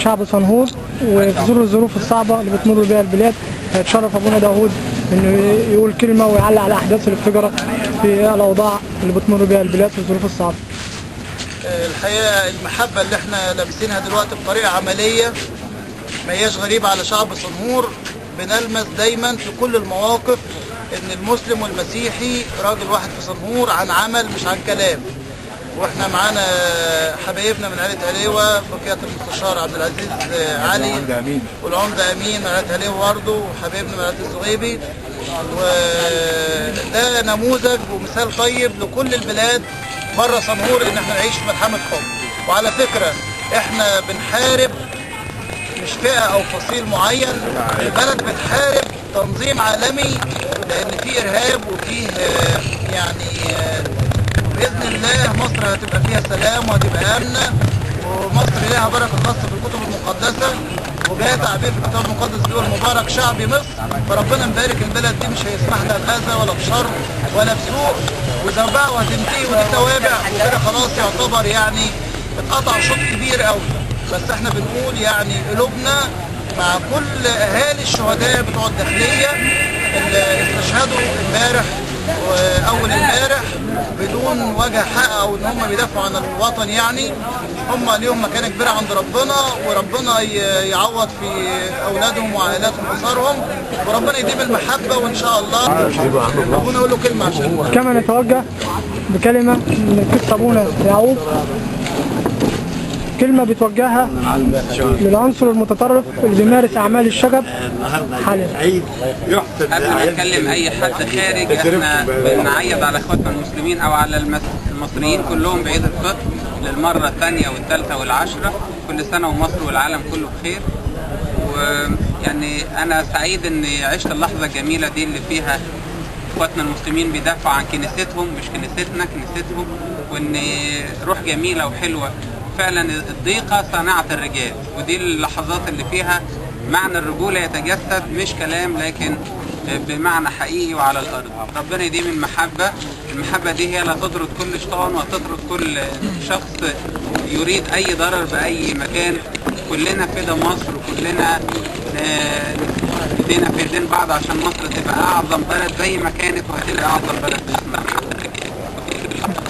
لشعب سنهور، وفي ظل الظروف الصعبة اللي بتمر بها البلاد هيتشرف ابونا داوود انه يقول كلمة ويعلق على الاحداث اللي بتجرى في الاوضاع اللي بتمر بها البلاد في الظروف الصعبة. الحقيقة المحبة اللي احنا لابسينها دلوقتي بطريقة عملية ما هياش غريبة على شعب سنهور. بنلمس دايما في كل المواقف ان المسلم والمسيحي راجل واحد في سنهور، عن عمل مش عن كلام. واحنا معانا حبايبنا من عائلة عليوه، بقيادة المستشار عبد العزيز علي والعمده امين من عائلة عليوه برضه، وحبايبنا من عائلة الزغيبي. وده نموذج ومثال طيب لكل البلاد بره سنهور ان احنا نعيش في ملحمة حب. وعلى فكرة احنا بنحارب مش فئة او فصيل معين، البلد بتحارب تنظيم عالمي، لان في ارهاب وفيه يعني باذن الله مصر هتبقى فيها سلام وهتبقى امنه، ومصر لها بركة خاصة في الكتب المقدسة، وجاء تعبير في الكتاب المقدس بيقول مبارك شعبي مصر. فربنا مبارك البلد دي، مش هيسمح لها باذى ولا بشر ولا بسوء، وزربعه وهتنتهي ودي توابع وكده خلاص، يعتبر يعني اتقطع شوط كبير قوي. بس احنا بنقول يعني قلوبنا مع كل اهالي الشهداء بتوع الداخلية اللي استشهدوا امبارح واول امبارح بدون وجه حق، او ان هم بيدافعوا عن الوطن. يعني هم ليهم مكانه كبيرة عند ربنا، وربنا يعوض في اولادهم وعائلاتهم واسرهم، وربنا يديم المحبة. وان شاء الله ربنا يقول له كلمة عشان كما نتوجه بكلمه من القس ابونا يعقوب، كلمة بتوجهها للعنصر المتطرف اللي بيمارس اعمال الشغب حاليا. قبل ما نتكلم اي حد خارج، احنا بنعيد على اخواتنا المسلمين او على المصريين كلهم بعيد الفطر للمرة الثانية والثالثة والعشرة. كل سنة ومصر والعالم كله بخير. ويعني انا سعيد اني عشت اللحظة الجميلة دي اللي فيها اخواتنا المسلمين بيدافعوا عن كنيستهم، مش كنيستنا، كنيستهم، وان روح جميلة وحلوه. فعلا الضيقه صناعة الرجال، ودي اللحظات اللي فيها معنى الرجولة يتجسد، مش كلام لكن بمعنى حقيقي وعلى الارض. ربنا يديم المحبة، المحبة دي هي لا تطرد كل شيطان وتطرد كل شخص يريد اي ضرر باي مكان. كلنا فدا مصر، وكلنا ايدينا في ايدين بعض عشان مصر تبقى اعظم بلد زي ما كانت، وهتبقى اعظم بلد في الاسلام.